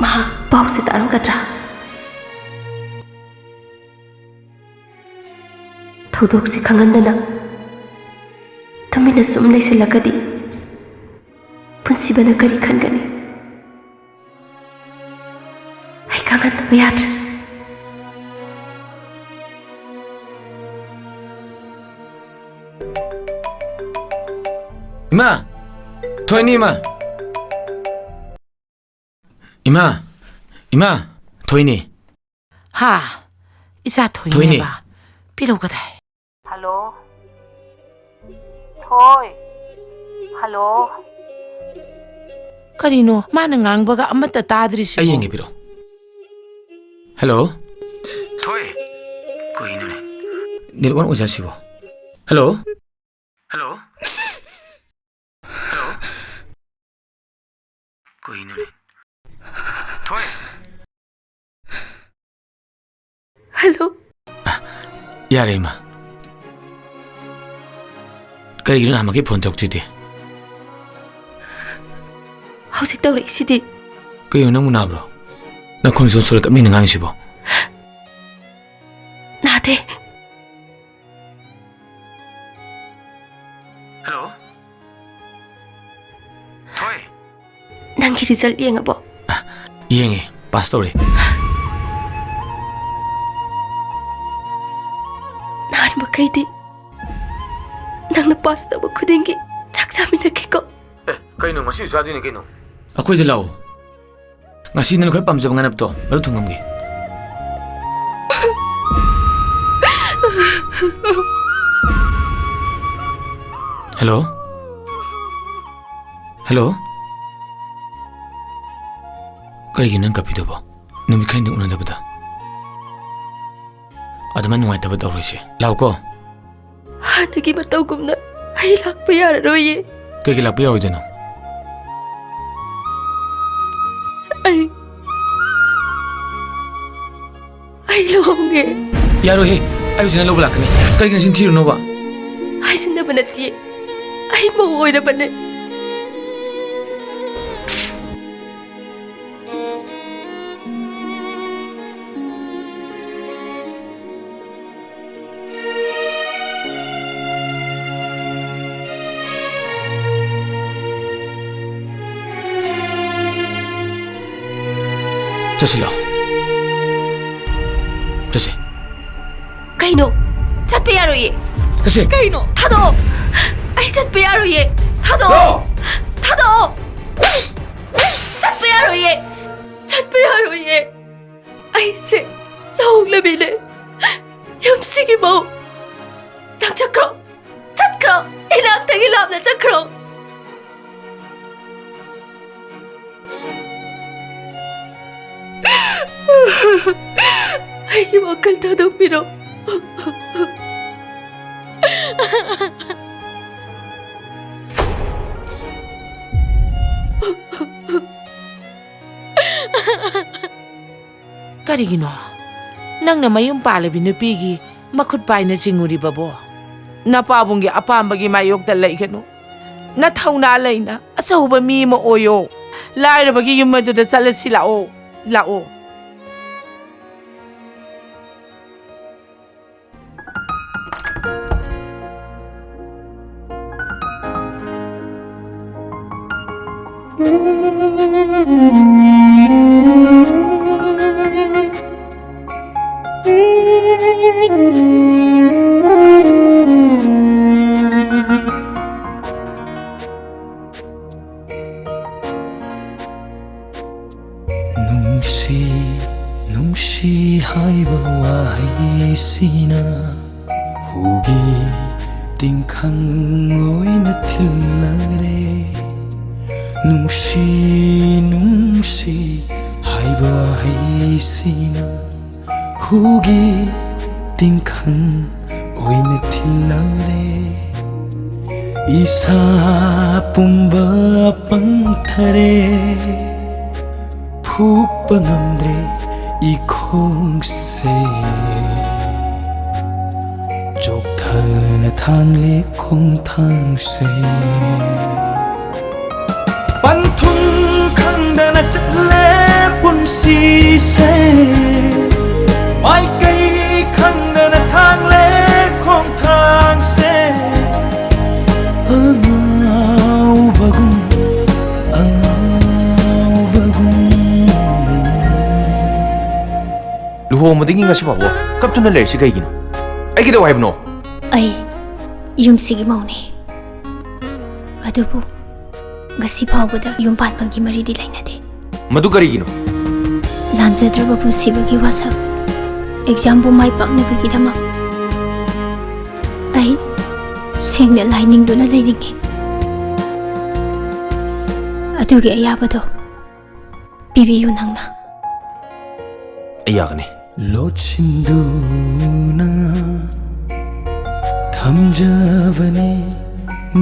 ꯃꯍꯥꯛ ꯄꯥꯎꯁꯤ ꯇꯥꯔꯝꯒꯗ꯭ꯔꯥ? ꯊꯧꯗꯣꯛꯁꯤ ꯈꯪꯍꯟꯗꯅ ꯇꯨꯃꯤꯟꯅ ꯁꯨꯝ ꯂꯩꯁꯤꯜꯂꯒꯗꯤ ꯄꯨꯟꯁꯤꯕꯅ ꯀꯔꯤ ꯈꯟꯒꯅꯤ? ꯑꯩ ꯈꯪꯍꯟꯗꯕ ꯌꯥꯗ꯭ꯔꯦ꯫ ꯏꯃꯥ! ꯊꯣꯏꯅꯤ, ꯏꯃꯥ! ꯏꯃꯥ! ꯏꯃꯥ! ꯊꯣꯏꯅꯤ! ꯍꯥ? ꯏꯆꯥ ꯊꯣꯏꯅꯤ꯫ ꯊꯣꯏꯅꯦꯕ? ꯄꯤꯔꯧ ꯀꯗꯥꯏ? ꯍꯜꯂꯣ? ꯊꯣꯏ? ꯍꯜꯂꯣ? ꯀꯔꯤꯅꯣ? ꯃꯥꯅ ꯉꯥꯡꯕꯒ ꯑꯃꯠꯇ ꯇꯥꯗ꯭ꯔꯤꯁꯤꯕꯣ? ꯑꯩ ꯌꯦꯡꯒꯦ, ꯄꯤꯔꯛꯑꯣ꯫ ꯍꯜꯂꯣ? ꯊꯣꯏ? ꯀꯩꯅꯣꯅꯦ? ꯅꯦꯠꯋꯥꯛ ꯑꯣꯏꯖꯥꯠꯁꯤꯕꯣ? ꯍꯜꯂꯣ? ꯍꯜꯂꯣ? ꯍꯜꯂꯣ? ꯀꯩꯅꯣꯅꯦ? ꯊꯣꯏ? ꯍꯜꯂꯣ꯫ ꯌꯥꯔꯦ, ꯏꯃꯥ꯫ ꯀꯔꯤꯒꯤꯅꯣ ꯅꯍꯥꯟꯃꯛꯀꯤ ꯐꯣꯟ ꯇꯧꯔꯛꯇ꯭ꯔꯤꯗꯤ? ꯍꯧꯖꯤꯛ ꯇꯧꯔꯛꯏꯁꯤꯗꯤ꯫ ꯀꯩꯅꯣ, ꯅꯪꯕꯨ ꯅꯥꯕ꯭ꯔꯣ? ꯅꯈꯣꯟ ꯁꯣꯟ ꯁꯣꯜꯂꯒ ꯀꯞꯅꯤꯡꯅ ꯉꯥꯡꯉꯤꯁꯤꯕꯣ? ꯅꯥꯗꯦ꯫ ꯍꯜꯂꯣ꯫ ꯊꯣꯏ꯫ ꯅꯪꯒꯤ ꯔꯤꯖꯜ ꯌꯦꯡꯉꯕꯣ? ꯌꯦꯡꯉꯦ, ꯄꯥꯁ ꯇꯧꯔꯦ꯫ ꯅꯍꯥꯟ ꯃꯈꯩꯗꯤ ꯅꯪꯅ ꯄꯥꯁ ꯇꯧꯕ ꯈꯨꯗꯤꯡꯒꯤ ꯆꯥꯛ ꯆꯥꯃꯤꯟꯅꯈꯤꯀꯣ꯫ ꯑꯦ, ꯀꯩꯅꯣ, ꯉꯁꯤ ꯆꯥꯗꯣꯏꯅꯦ ꯀꯩꯅꯣ꯫ ꯑꯩꯈꯣꯏꯗ ꯂꯥꯛꯑꯣ꯫ ꯉꯁꯤ ꯅꯪꯅ ꯈ꯭ꯋꯥꯏ ꯄꯥꯝꯖꯕ ꯉꯥꯅꯞꯇꯣ ꯃꯗꯨ ꯊꯣꯡꯉꯝꯒꯦ꯫ ꯍꯜꯂꯣ? ꯍꯜꯂꯣ? ꯀꯔꯤꯒꯤ ꯅꯪ ꯀꯞꯄꯤꯗꯨꯕꯣ? ꯅꯨꯃꯤꯠ ꯈꯔꯅꯤ ꯎꯅꯗꯕꯗ꯫ ꯑꯗꯨꯃꯥꯏꯅ ꯅꯨꯡꯉꯥꯏꯇꯕ ꯇꯧꯔꯣꯏꯁꯦ꯫ ꯂꯥꯛꯎꯀꯣ꯫ ꯍꯥꯟꯅꯒꯤ ꯃꯇꯧꯒꯨꯝꯅ ꯑꯩ ꯂꯥꯛꯄ ꯌꯥꯔꯔꯣꯏꯌꯦ꯫ ꯀꯩꯒꯤ ꯂꯥꯛꯄ ꯌꯥꯔꯣꯏꯗꯣꯏꯅꯣ? ꯑꯩ, ꯑꯩ ꯂꯨꯍꯣꯡꯉꯦ꯫ ꯌꯥꯔꯣꯏꯍꯦ, ꯑꯩ ꯍꯧꯖꯤꯛ ꯅꯪ ꯂꯧꯕ ꯂꯥꯛꯀꯅꯤ꯫ ꯀꯔꯤꯒꯤ ꯅꯆꯤꯟ ꯊꯤꯔꯨꯅꯣꯕ? ꯍꯥꯏꯖꯤꯟꯅꯕ ꯅꯠꯇꯤꯌꯦ, ꯑꯩ ꯃꯧ ꯑꯣꯏꯔꯕꯅꯦ꯫ ꯆꯠꯁꯤꯂꯣ꯫ ꯆꯠꯁꯤ꯫ ꯀꯩꯅꯣ? ꯆꯠꯄ ꯌꯥꯔꯣꯏꯌꯦ꯫ ꯆꯠꯁꯤ꯫ ꯀꯩꯅꯣ? ꯊꯥꯗꯣꯛꯑꯣ꯫ ꯑꯩ ꯆꯠꯄ ꯌꯥꯔꯣꯏꯌꯦ꯫ ꯊꯥꯗꯣꯛꯑꯣ꯫ ꯊꯥꯗꯣꯛꯑꯣ꯫ ꯆꯠꯄ ꯌꯥꯔꯣꯏꯌꯦ꯫ ꯆꯠꯄ ꯌꯥꯔꯣꯏꯌꯦ꯫ ꯑꯩꯁꯦ ꯂꯨꯍꯣꯡꯂꯕꯤꯅꯦ꯫ ꯌꯨꯝꯁꯤꯒꯤ ꯃꯧ꯫ ꯅꯪ ꯆꯠꯈ꯭ꯔꯣ꯫ ꯆꯠꯈ꯭ꯔꯣ꯫ ꯏꯅꯥꯛꯇꯒꯤ ꯂꯥꯞꯅ ꯆꯠꯈ꯭ꯔꯣ꯫ ꯑꯩꯒꯤ ꯋꯥꯈꯜ ꯊꯥꯗꯣꯛꯄꯤꯔꯣ꯫ ꯀꯔꯤꯒꯤꯅꯣ? ꯅꯪꯅ ꯃꯌꯨꯝ ꯄꯥꯜꯂꯕꯤ ꯅꯨꯄꯤꯒꯤ ꯃꯈꯨꯠ ꯄꯥꯏꯅ ꯆꯤꯡꯉꯨꯔꯤꯕꯕꯣ? ꯅꯄꯥꯕꯨꯡꯒꯤ ꯑꯄꯥꯝꯕꯒꯤ ꯃꯥꯌꯣꯛꯇ ꯂꯩꯒꯅꯨ꯫ ꯅꯊꯧꯅꯥ ꯂꯩꯅ ꯑꯆꯧꯕ ꯃꯤ ꯑꯃ ꯑꯣꯏꯌꯣ꯫ ꯂꯥꯏꯔꯕꯒꯤ ꯌꯨꯝ ꯑꯗꯨꯗ ꯆꯠꯂꯁꯤ ꯂꯥꯛꯑꯣ, ꯂꯥꯛꯑꯣ꯫ ꯅꯨꯡꯁꯤ, ꯅꯨꯡꯁꯤ ꯍꯥꯏꯕ ꯋꯥꯍꯩꯁꯤꯅ ꯍꯨꯒꯤ ꯇꯤꯡꯈꯪ ꯑꯣꯏꯅ ꯊꯤꯜꯂꯔꯦ꯫ ꯅꯨꯡꯁꯤ, ꯅꯨꯡꯁꯤ ꯍꯥꯏꯕ ꯋꯥꯍꯩꯁꯤꯅ ꯍꯨꯒꯤ ꯇꯤꯡꯈꯪ ꯑꯣꯏꯅ ꯊꯤꯜꯂꯔꯦ꯫ ꯏꯁꯥ ꯄꯨꯝꯕ ꯄꯪꯊꯔꯦ, ꯐꯨꯞꯄ ꯉꯝꯗ꯭ꯔꯦ ꯏꯈꯣꯡꯁꯦ꯫ ꯆꯣꯛꯊꯅ ꯊꯥꯡꯂꯦ ꯈꯣꯡꯊꯥꯡꯁꯦ꯫ ꯄꯟꯊꯨꯡ ꯈꯪꯗꯅ ꯆꯠꯂꯦ ꯄꯨꯟꯁꯤꯁꯦ꯫ ꯃꯥꯏꯀꯩ ꯈꯪꯗꯅ ꯊꯥꯡꯂꯦ ꯈꯣꯡꯊꯥꯡꯁꯦ꯫ ꯑꯉꯥꯎꯕꯒꯨꯝ, ꯑꯉꯥꯎꯕꯒꯨꯝ꯫ ꯂꯨꯍꯣꯡꯕꯗꯒꯤ ꯉꯁꯤ ꯐꯥꯎꯕ ꯀꯞꯇꯨꯅ ꯂꯩꯔꯤꯁꯤ ꯀꯩꯒꯤꯅꯣ? ꯑꯩ ꯀꯩꯗꯧ ꯍꯥꯏꯕꯅꯣ? ꯑꯩ ꯌꯨꯝꯁꯤꯒꯤ ꯃꯧꯅꯤ꯫ ꯑꯗꯨꯕꯨ ꯉꯁꯤ ꯐꯥꯎꯕꯗ ꯌꯨꯝ ꯄꯥꯟꯕꯒꯤ ꯃꯔꯤꯗꯤ ꯂꯩꯅꯗꯦ꯫ ꯃꯗꯨ ꯀꯔꯤꯒꯤꯅꯣ? ꯂꯥꯟꯖꯗ꯭ꯔꯕ ꯄꯨꯟꯁꯤꯕꯒꯤ ꯋꯥꯁꯛ ꯑꯦꯛꯖꯥꯝꯕꯨ ꯃꯥꯏ ꯄꯥꯛꯅꯕꯒꯤꯗꯃꯛ ꯑꯩ ꯁꯦꯡꯅ ꯂꯥꯏ ꯅꯤꯡꯗꯨꯅ ꯂꯩꯅꯤꯡꯏ꯫ ꯑꯗꯨꯒꯤ ꯑꯌꯥꯕꯗꯣ ꯄꯤꯕꯤꯌꯨ ꯅꯪꯅ꯫ ꯑꯩ ꯌꯥꯒꯅꯤ꯫ ꯂꯣꯠꯁꯤꯟꯗꯨꯅ ꯊꯝꯖꯕꯅꯤ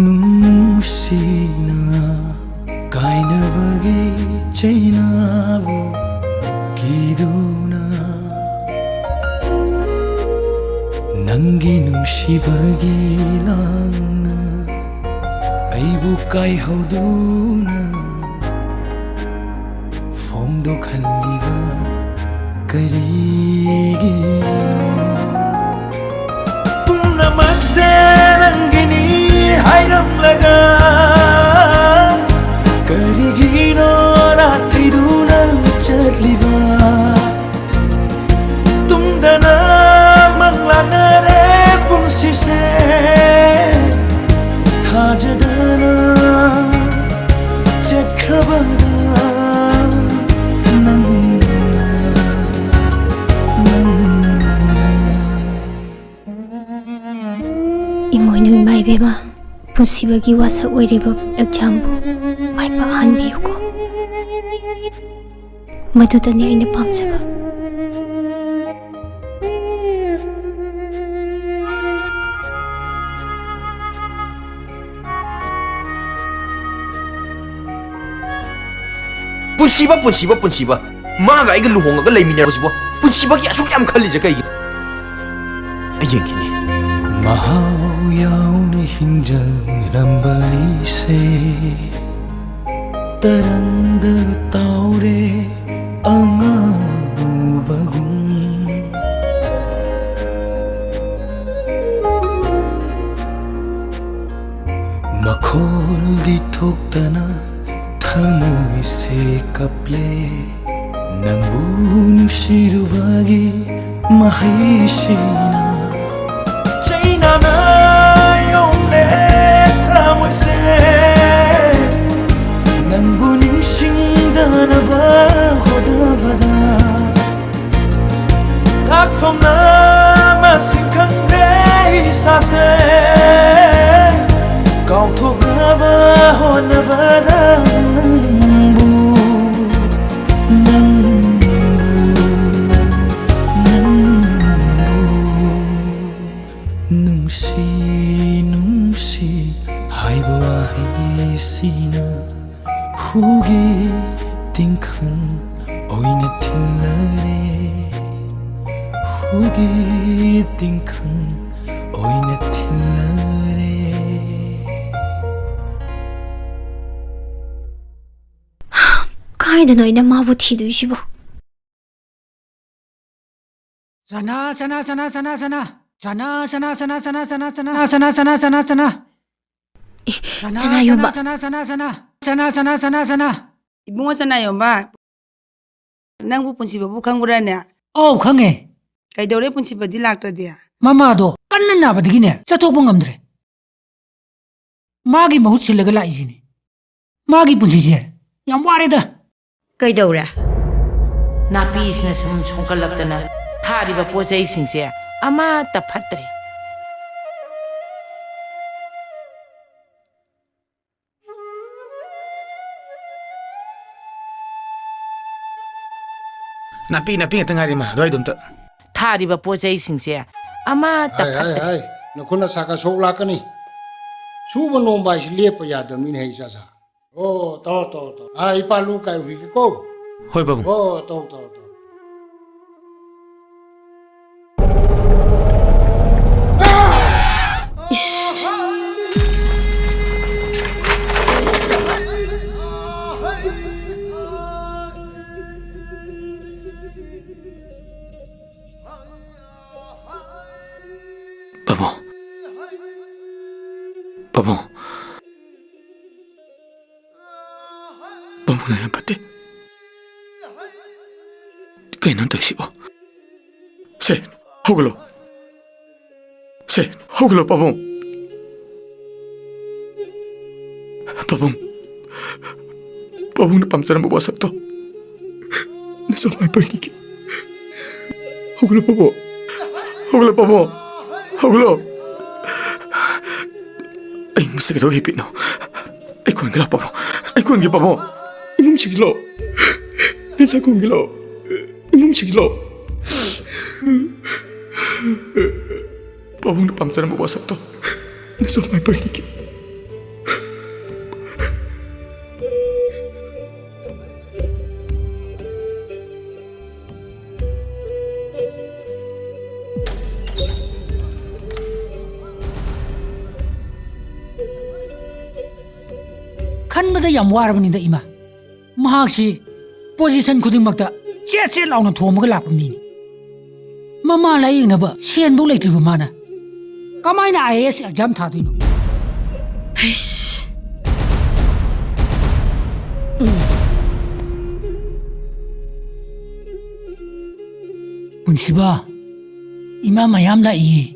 ꯅꯨꯡꯁꯤꯅ꯫ ꯀꯥꯏꯅꯕꯒꯤ ꯆꯩꯅꯥꯕꯨ ꯀꯤꯗꯨꯅ꯫ ꯅꯪꯒꯤ ꯅꯨꯡꯁꯤꯕꯒꯤ ꯂꯥꯡꯅ ꯑꯩꯕꯨ ꯀꯥꯏꯍꯧꯗꯨꯅ ꯐꯣꯡꯗꯣꯛꯍꯜꯂꯤꯕ ꯀꯔꯤꯒꯤꯅꯣ? ꯄꯨꯝꯅꯃꯛꯁꯦ ꯅꯪꯒꯤꯅꯤ ꯍꯥꯏꯔꯝꯂꯒ ꯀꯔꯤꯒꯤꯅꯣ ꯅꯥꯊꯩꯗꯨꯅ ꯆꯠꯂꯤꯕ? ꯇꯨꯝꯗꯅ ꯃꯪꯂꯥꯛꯅꯔꯦ ꯄꯨꯟꯁꯤꯁꯦ, ꯊꯥꯖꯗꯅ ꯆꯠꯈ꯭ꯔꯕꯗ ꯅꯪꯅ, ꯅꯪꯅ꯫ ꯏꯃꯣꯏꯅꯨ ꯏꯃꯥ ꯏꯕꯦꯝꯃ, ꯄꯨꯟꯁꯤꯕꯒꯤ ꯋꯥꯁꯛ ꯑꯣꯏꯔꯤꯕ ꯑꯦꯛꯖꯥꯝꯕꯨ ꯃꯥꯏ ꯄꯥꯛꯍꯟꯕꯤꯌꯨꯀꯣ꯫ ꯃꯗꯨꯗꯅꯤ ꯑꯩꯅ ꯄꯥꯝꯖꯕ꯫ ꯄꯨꯟꯁꯤꯕ, ꯄꯨꯟꯁꯤꯕ, ꯄꯨꯟꯁꯤꯕ, ꯃꯥꯒ ꯑꯩꯒ ꯂꯨꯍꯣꯡꯉꯒ ꯂꯩꯃꯤꯟꯅꯔꯕꯁꯤꯕꯨ ꯄꯨꯟꯁꯤꯕꯒꯤ ꯑꯁꯨꯛ ꯌꯥꯝ ꯈꯜꯂꯤꯁꯦ ꯀꯩꯒꯤꯅꯣ? ꯑꯩ ꯌꯦꯡꯈꯤꯅꯤ꯫ ꯃꯍꯥꯎ ꯌꯥꯎꯅ ꯍꯤꯡꯖꯔꯝꯕ ꯑꯩꯁꯦ ꯇꯔꯪꯗ ꯇꯥꯎꯔꯦ ꯑꯉꯥꯎꯕꯒꯨꯝ꯫ ꯃꯈꯣꯜꯗꯤ ꯊꯣꯛꯇꯅ ꯊꯃꯣꯏꯁꯦ ꯀꯞꯂꯦ꯫ ꯅꯪꯕꯨ ꯅꯨꯡꯁꯤꯔꯨꯕꯒꯤ ꯃꯍꯩꯁꯤꯅ ꯆꯩꯅꯥꯅ ꯌꯣꯝꯂꯦ ꯊꯃꯣꯏꯁꯦ꯫ ꯅꯪꯕꯨ ꯅꯤꯡꯁꯤꯡꯗꯅꯕ ꯍꯣꯠꯅꯕꯗ ꯀꯥꯛꯐꯝꯅ ꯃꯁꯤꯡ ꯈꯪꯗ꯭ꯔꯦ ꯏꯁꯥꯁꯦ꯫ ꯀꯥꯎꯊꯣꯛꯅꯕ ꯍꯣꯠꯅꯕꯗ ꯅꯪꯕꯨ, ꯅꯪꯕꯨ, ꯅꯪꯕꯨ ꯅꯨꯡꯁꯤ, ꯅꯨꯡꯁꯤ ꯍꯥꯏꯕ ꯋꯥꯍꯩꯁꯤꯅ ꯍꯨꯒꯤ ꯇꯤꯡꯈꯪ ꯑꯣꯏꯅ ꯊꯤꯜꯂꯔꯦ꯫ ꯎꯒꯤ ꯇꯤꯡꯈꯪ ꯑꯣꯏꯅ ꯊꯤꯜꯂꯔꯦ꯫ ꯀꯥꯏꯗꯅꯣ ꯑꯩꯅ ꯃꯥꯕꯨ ꯊꯤꯗꯣꯏꯁꯤꯕꯣ? ꯆꯅꯥ, ꯆꯅꯥ, ꯆꯅꯥ, ꯆꯅꯥ, ꯆꯅꯥ꯫ ꯆꯅꯥ, ꯆꯅꯥ, ꯆꯅꯥ, ꯆꯅꯥ, ꯆꯅꯥ, ꯆꯅꯥ, ꯆꯅꯥ, ꯆꯅꯥ, ꯆꯅꯥ, ꯆꯅꯥ꯫ ꯑꯦ, ꯆꯅꯥ, ꯆꯅꯥ ꯌꯣꯟꯕ꯫ ꯆꯅꯥ, ꯆꯅꯥ, ꯆꯅꯥ, ꯆꯅꯥ꯫ ꯏꯕꯨꯡꯉꯣ ꯆꯅꯥ ꯌꯣꯟꯕ, ꯅꯪꯕꯨ ꯄꯨꯟꯁꯤꯕꯕꯨ ꯈꯪꯕ꯭ꯔꯥꯅꯦ? ꯑꯧ, ꯈꯪꯉꯦ꯫ ꯀꯩꯗꯧꯔꯦ ꯄꯨꯟꯁꯤꯕꯗꯤ ꯂꯥꯛꯇ꯭ꯔꯗꯤ? ꯃꯃꯥꯗꯣ ꯀꯟꯅ ꯅꯥꯕꯗꯒꯤꯅꯦ, ꯆꯠꯊꯣꯛꯄ ꯉꯝꯗ꯭ꯔꯦ꯫ ꯃꯥꯒꯤ ꯃꯍꯨꯠ ꯁꯤꯜꯂꯒ ꯂꯥꯛꯏꯁꯤꯅꯤ꯫ ꯃꯥꯒꯤ ꯄꯨꯟꯁꯤꯁꯦ ꯌꯥꯝ ꯋꯥꯔꯦꯗ꯫ ꯀꯩꯗꯧꯔꯦ? ꯅꯥꯄꯤꯁꯤꯅ ꯁꯨꯝ ꯁꯣꯡꯀꯠꯂꯛꯇꯅ ꯊꯥꯔꯤꯕ ꯄꯣꯠ ꯆꯩꯁꯤꯡꯁꯦ ꯑꯃꯠꯇ ꯐꯠꯇ꯭ꯔꯦ꯫ ꯅꯥꯄꯤ, ꯅꯥꯄꯤ ꯉꯥꯛꯇ ꯉꯥꯏꯔꯦ, ꯏꯃꯥ, ꯑꯗꯨꯋꯥꯏꯗꯣ ꯑꯝꯇ꯫ ꯊꯥꯔꯤꯕ ꯄꯣꯠ ꯆꯩꯁꯤꯡꯁꯦ ꯑꯃꯠꯇ ꯍꯥꯏ, ꯍꯥꯏ, ꯐꯠꯇ꯭ꯔꯦ꯫ ꯍꯥꯏ, ꯅꯈꯨꯠ ꯅꯁꯥꯒ ꯁꯣꯛ ꯂꯥꯛꯀꯅꯤ꯫ ꯁꯨꯕ ꯅꯣꯝꯕ ꯍꯥꯏꯁꯤ ꯂꯦꯞꯄ ꯌꯥꯗꯕꯅꯤꯅꯦ, ꯍꯩ ꯆꯥ ꯆꯥ꯫ ꯑꯣ, ꯇꯧꯔꯣ, ꯇꯧꯔꯣ, ꯇꯧꯔꯣ꯫ ꯑꯥ, ꯏꯄꯥ ꯂꯨ ꯀꯥꯏꯔꯨꯈꯤꯒꯦꯀꯣ꯫ ꯍꯣꯏ, ꯄꯥꯕꯨꯡ꯫ ꯑꯣ, ꯇꯧꯔꯣ, ꯇꯧꯔꯣ, ꯇꯧꯔꯣ꯫ ꯏꯁ꯫ ꯄꯥꯕꯨꯡ꯫ ꯄꯥꯕꯨꯡ꯫ ꯄꯥꯕꯨꯡꯅ ꯌꯥꯝ ꯐꯠꯇꯦ꯫ ꯀꯩꯅꯣ ꯇꯧꯏꯁꯤꯕꯣ? ꯁꯦ, ꯍꯧꯒꯠꯂꯣ꯫ ꯁꯦ, ꯍꯧꯒꯠꯂꯣ, ꯄꯥꯕꯨꯡ꯫ ꯄꯥꯕꯨꯡ꯫ ꯄꯥꯕꯨꯡꯅ ꯄꯥꯝꯖꯔꯝꯕ ꯋꯥꯁꯛꯇꯣ ꯅꯁꯥ ꯃꯥꯏ ꯄꯥꯛꯅꯤꯒꯦ꯫ ꯍꯧꯒꯠꯂꯣ, ꯄꯥꯕꯨꯡ꯫ ꯍꯧꯒꯠꯂꯣ, ꯄꯥꯕꯨꯡ꯫ ꯍꯧꯒꯠꯂꯣ꯫ ꯑꯩ ꯃꯁꯤꯒꯤꯗꯣ ꯍꯤꯞꯄꯤꯅꯣ꯫ ꯑꯩ ꯈꯣꯟꯒꯤ ꯂꯥꯛꯄꯕꯣ? ꯑꯩ ꯈꯣꯟꯒꯤ ꯄꯥꯕꯣ? ꯏꯃꯨꯡ ꯁꯤꯒꯤꯂꯣ? ꯅꯁꯥ ꯈꯣꯡꯒꯤꯂꯣ? ꯏꯃꯨꯡ ꯁꯤꯒꯤꯂꯣ? ꯄꯥꯕꯨꯡꯅ ꯄꯥꯝꯖꯔꯝꯕ ꯋꯥꯁꯛꯇꯣ ꯅꯁꯥ ꯃꯥꯏ ꯄꯥꯛꯅꯤꯒꯦ꯫ ꯈꯟꯕꯗ ꯌꯥꯝ ꯋꯥꯔꯕꯅꯤꯗ, ꯏꯃꯥ꯫ ꯃꯍꯥꯛꯁꯤ position ꯈꯨꯗꯤꯡꯃꯛꯇ ꯆꯦꯠ ꯆꯦꯠ ꯂꯥꯎꯅ ꯊꯣꯝꯃꯒ ꯂꯥꯛꯄ ꯃꯤꯅꯤ꯫ ꯃꯃꯥ ꯂꯥꯌꯦꯡꯅꯕ ꯁꯦꯟꯐꯧ ꯂꯩꯇ꯭ꯔꯤꯕ ꯃꯥꯅ ꯀꯃꯥꯏꯅ IAS exam ꯊꯥꯗꯣꯏꯅꯣ? ꯑꯩꯁ꯫ ꯎꯝ꯫ ꯄꯨꯟꯁꯤꯕ, ꯏꯃꯥ ꯃꯌꯥꯝ ꯂꯥꯛꯏꯌꯦ꯫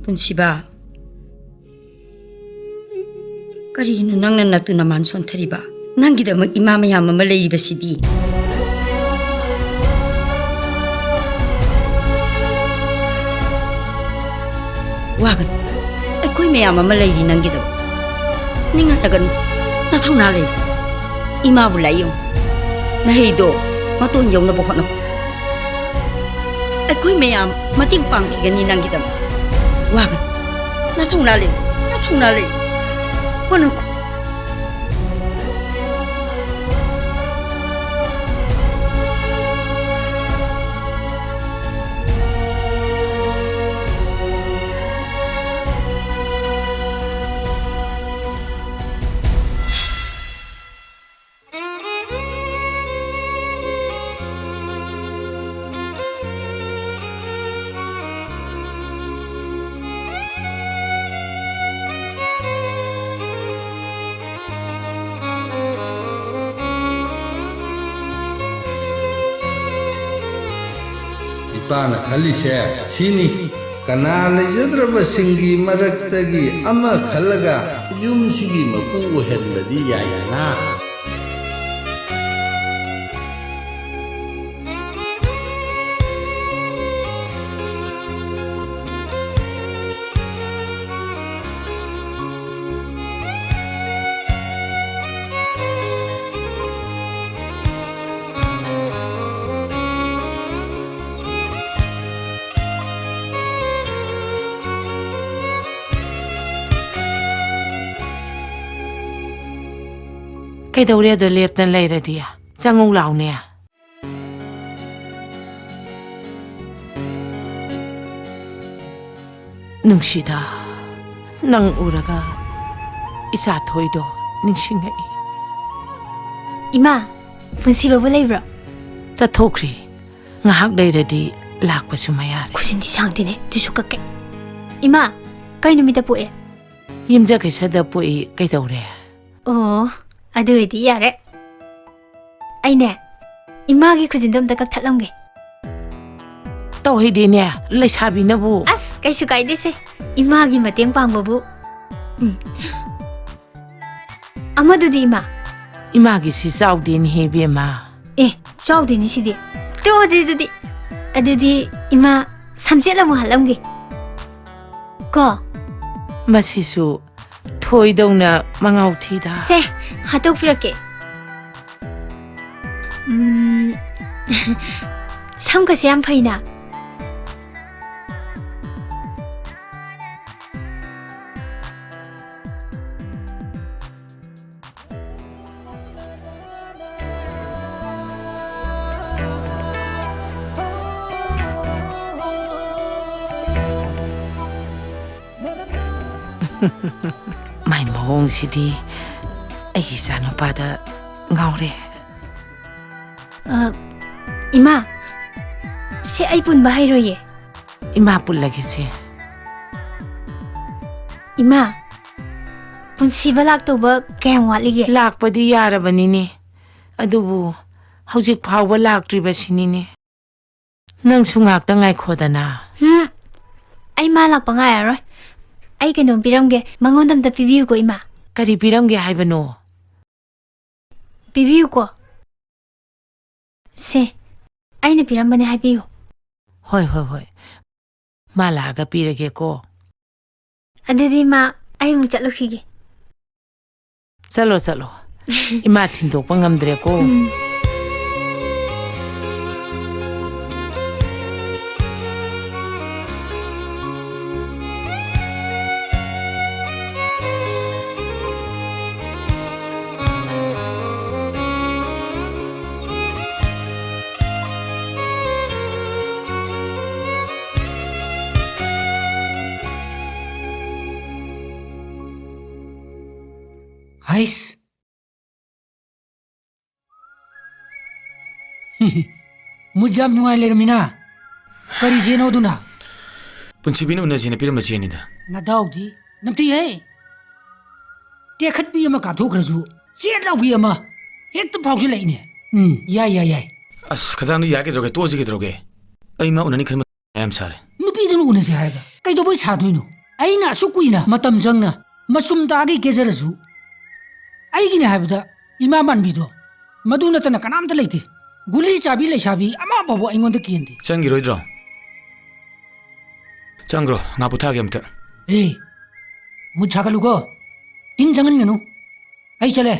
ꯄꯨꯟꯁꯤꯕ, ꯀꯔꯤꯒꯤꯅꯣ ꯅꯪꯅ ꯅꯇꯨ ꯅꯃꯥꯟ ꯁꯣꯟꯊꯔꯤꯕ? ꯅꯪꯒꯤꯗꯃꯛ ꯏꯃꯥ ꯃꯌꯥꯝ ꯑꯃ ꯂꯩꯔꯤꯕꯁꯤꯗꯤ꯫ ꯋꯥꯒꯅꯨ, ꯑꯩꯈꯣꯏ ꯃꯌꯥꯝ ꯑꯃ ꯂꯩꯔꯤ ꯅꯪꯒꯤꯗꯃꯛ꯫ ꯅꯤꯡꯍꯟꯅꯒꯅꯨ, ꯅꯊꯧꯅꯥ ꯂꯩ꯫ ꯏꯃꯥꯕꯨ ꯂꯥꯌꯦꯡꯉꯨ꯫ ꯅꯍꯩꯗꯣ ꯃꯇꯣꯟ ꯌꯧꯅꯕ ꯍꯣꯠꯅꯧ꯫ ꯑꯩꯈꯣꯏ ꯃꯌꯥꯝ ꯃꯇꯦꯡ ꯄꯥꯡꯈꯤꯒꯅꯤ ꯅꯪꯒꯤꯗꯃꯛ꯫ ꯋꯥꯒꯅꯨ꯫ ꯅꯊꯧꯅꯥ ꯂꯩ, ꯅꯊꯧꯅꯥ ꯂꯩ꯫ ꯍꯣꯠꯅꯧ꯫ ꯇꯥꯅ ꯈꯜꯂꯤꯁꯦ ꯁꯤꯅꯤ, ꯀꯅꯥ ꯂꯩꯖꯗ꯭ꯔꯕꯁꯤꯡꯒꯤ ꯃꯔꯛꯇꯒꯤ ꯑꯃ ꯈꯜꯂꯒ ꯌꯨꯝꯁꯤꯒꯤ ꯃꯄꯨ ꯑꯣꯏꯍꯟꯕꯗꯤ ꯌꯥꯏꯗꯅ꯫ ꯀꯩꯗꯧꯔꯦ ꯑꯗꯣ ꯂꯦꯞꯇꯅ ꯂꯩꯔꯗꯤ? ꯆꯪꯉꯧ ꯂꯥꯎꯅꯦ꯫ ꯅꯨꯡꯁꯤꯗ, ꯅꯪ ꯎꯔꯒ ꯏꯆꯥ ꯊꯣꯏꯗꯣ ꯅꯤꯡꯁꯤꯡꯉꯛꯏ꯫ ꯏꯃꯥ, ꯄꯨꯟꯁꯤꯕꯕꯨ ꯂꯩꯕ꯭ꯔꯣ? ꯆꯠꯊꯣꯛꯈ꯭ꯔꯤ꯫ ꯉꯥꯏꯍꯥꯛ ꯂꯩꯔꯗꯤ ꯂꯥꯛꯄꯁꯨ ꯃꯌꯥꯔꯦ꯫ ꯈꯨꯖꯤꯟꯗꯤ ꯁꯥꯡꯗꯦꯅꯦ, ꯑꯗꯨꯁꯨ ꯀꯛꯀꯦ꯫ ꯏꯃꯥ, ꯀꯩ ꯅꯨꯃꯤꯠꯇ ꯄꯣꯛꯑꯦ? ꯌꯨꯝꯖꯀꯩꯁꯗ ꯄꯣꯛꯏ, ꯀꯩꯗꯧꯔꯦ? ꯑꯣ, ꯑꯗꯨ ꯑꯣꯏꯗꯤ ꯌꯥꯔꯦ꯫ ꯑꯩꯅꯦ, ꯏꯃꯥꯒꯤ ꯈꯨꯖꯤꯟꯗꯣ ꯑꯝꯇ ꯀꯛꯊꯠꯂꯝꯒꯦ꯫ ꯇꯧꯍꯩꯗꯦꯅꯦ, ꯂꯩꯁꯥꯕꯤꯅꯕꯨ꯫ ꯑꯁ, ꯀꯩꯁꯨ ꯀꯥꯏꯗꯦꯁꯦ, ꯏꯃꯥꯒꯤ ꯃꯇꯦꯡ ꯄꯥꯡꯕꯕꯨ꯫ ꯎꯝ꯫ ꯑꯃꯗꯨꯗꯤ, ꯏꯃꯥ? ꯏꯃꯥꯒꯤꯁꯤ ꯆꯥꯎꯗꯦꯅꯦꯍꯦ, ꯏꯕꯦꯝꯃ꯫ ꯑꯦ, ꯆꯥꯎꯗꯦꯅꯦ ꯁꯤꯗꯤ꯫ ꯇꯣꯛꯑꯁꯤ ꯑꯗꯨꯗꯤ꯫ ꯑꯗꯨꯗꯤ, ꯏꯃꯥ, ꯁꯝꯆꯦꯠ ꯑꯃꯨꯛ ꯍꯥꯠꯂꯝꯒꯦ꯫ ꯀꯣ? ꯃꯁꯤꯁꯨ ꯊꯣꯏꯗꯧꯅ ꯃꯉꯥꯎ ꯊꯤꯗ꯫ ꯁꯦ, ꯍꯥꯠꯇꯣꯛꯄꯤꯔꯛꯀꯦ꯫ ꯎꯝ, ꯁꯝꯒꯁꯦ ꯌꯥꯝ ꯐꯩꯅ꯫ ꯃꯥꯏ ꯃꯑꯣꯡꯁꯤꯗꯤ ꯑꯩꯒꯤ ꯏꯆꯥꯅꯨꯄꯥꯗ ꯉꯥꯎꯔꯦ꯫ ꯑ, ꯏꯃꯥ, ꯁꯤ ꯑꯩ ꯄꯨꯟꯕ ꯍꯩꯔꯣꯏꯌꯦ꯫ ꯏꯃꯥ ꯄꯨꯜꯂꯒꯦꯁꯦ꯫ ꯏꯃꯥ, ꯄꯨꯟꯁꯤꯕ ꯂꯥꯛꯇꯧꯕ ꯀꯌꯥꯝ ꯋꯥꯠꯂꯤꯒꯦ? ꯂꯥꯛꯄꯗꯤ ꯌꯥꯔꯕꯅꯤꯅꯦ, ꯑꯗꯨꯕꯨ ꯍꯧꯖꯤꯛ ꯐꯥꯎꯕ ꯂꯥꯛꯇ꯭ꯔꯤꯕꯁꯤꯅꯤꯅꯦ꯫ ꯅꯪꯁꯨ ꯉꯥꯛꯇ ꯉꯥꯏꯈꯣꯗꯅ꯫ ꯎꯝ, ꯑꯩ ꯃꯥ ꯂꯥꯛꯄ ꯉꯥꯏꯔꯔꯣꯏ꯫ ꯑꯩ ꯀꯩꯅꯣꯝ ꯄꯤꯔꯝꯒꯦ, ꯃꯉꯣꯟꯗ ꯑꯝꯇ ꯄꯤꯕꯤꯌꯨꯀꯣ, ꯏꯃꯥ꯫ ꯀꯔꯤ ꯄꯤꯔꯝꯒꯦ ꯍꯥꯏꯕꯅꯣ? ꯄꯤꯕꯤꯌꯨꯀꯣ꯫ ꯁꯦ, ꯑꯩꯅ ꯄꯤꯔꯝꯕꯅꯦ ꯍꯥꯏꯕꯤꯌꯨ꯫ ꯍꯣꯏ, ꯍꯣꯏ, ꯍꯣꯏ꯫ ꯃꯥ ꯂꯥꯛꯑꯒ ꯄꯤꯔꯒꯦꯀꯣ꯫ ꯑꯗꯨꯗꯤ ꯏꯃꯥ, ꯑꯩ ꯑꯃꯨꯛ ꯆꯠꯂꯨꯈꯤꯒꯦ꯫ ꯆꯠꯂꯣ, ꯆꯠꯂꯣ꯫ ꯏꯃꯥ ꯊꯤꯟꯗꯣꯛꯄ ꯉꯝꯗ꯭ꯔꯦꯀꯣ꯫ ꯎꯝ꯫ ꯍꯩꯁ! ꯃꯨꯠ ꯌꯥꯝ ꯅꯨꯡꯉꯥꯏ ꯂꯩꯔꯝꯃꯤꯅ꯫ ꯀꯔꯤ ꯆꯦꯅꯣ ꯑꯗꯨꯅ? ꯄꯨꯟꯁꯤꯕꯤꯅ ꯎꯅꯁꯦꯅ ꯄꯤꯔꯝꯕ ꯆꯦꯅꯤꯗ꯫ ꯅꯗꯥꯎꯗꯤ ꯅꯝꯊꯤꯍꯦ꯫ ꯇꯦꯛꯈꯠꯄꯤ ꯑꯃ ꯀꯥꯞꯊꯣꯛꯈ꯭ꯔꯁꯨ ꯆꯦꯠ ꯂꯥꯎꯕꯤ ꯑꯃ ꯍꯦꯛꯇ ꯐꯥꯎꯁꯤꯜꯂꯛꯏꯅꯦ꯫ ꯎꯝ, ꯌꯥꯏ, ꯌꯥꯏ, ꯌꯥꯏ꯫ ꯑꯁ, ꯈꯗꯥꯡꯗꯣ ꯌꯥꯏ ꯀꯩꯗꯧꯔꯒꯦ? ꯇꯣꯛꯑꯁꯤ ꯀꯩꯗꯧꯔꯒꯦ? ꯑꯩ ꯃꯥ ꯎꯅꯅꯤ ꯈꯟꯕ ꯌꯥꯝ ꯁꯥꯔꯦ꯫ ꯅꯨꯄꯤꯗꯨꯅ ꯎꯅꯁꯦ ꯍꯥꯏꯔꯒ ꯀꯩꯗꯧꯕꯩ ꯁꯥꯗꯣꯏꯅꯣ? ꯑꯩꯅ ꯑꯁꯨꯛ ꯀꯨꯏꯅ ꯃꯇꯝ ꯆꯪꯅ ꯃꯆꯨꯝ ꯇꯥꯒꯩ ꯀꯦꯖꯔꯁꯨ ꯑꯩꯒꯤꯅꯦ ꯍꯥꯏꯕꯗ ꯏꯃꯥ ꯃꯥꯟꯕꯤꯗꯣ ꯃꯗꯨ ꯅꯠꯇꯅ ꯀꯅꯥꯝꯇ ꯂꯩꯇꯦ꯫ ꯒꯨꯂꯤ ꯆꯥꯕꯤ ꯂꯩꯁꯥꯕꯤ ꯑꯃ ꯐꯥꯎꯕ ꯑꯩꯉꯣꯟꯗ ꯀꯦꯟꯗꯦ꯫ ꯆꯪꯈꯤꯔꯣꯏꯗ꯭ꯔꯣ? ꯆꯪꯈ꯭ꯔꯣ, ꯉꯥ ꯄꯣꯊꯥꯒꯦ ꯑꯝꯇ꯫ ꯑꯦ, ꯃꯨꯠ ꯁꯥꯒꯠꯂꯨꯀꯣ, ꯇꯤꯟ ꯆꯪꯍꯟꯒꯅꯨ꯫ ꯑꯩ ꯆꯠꯂꯦ꯫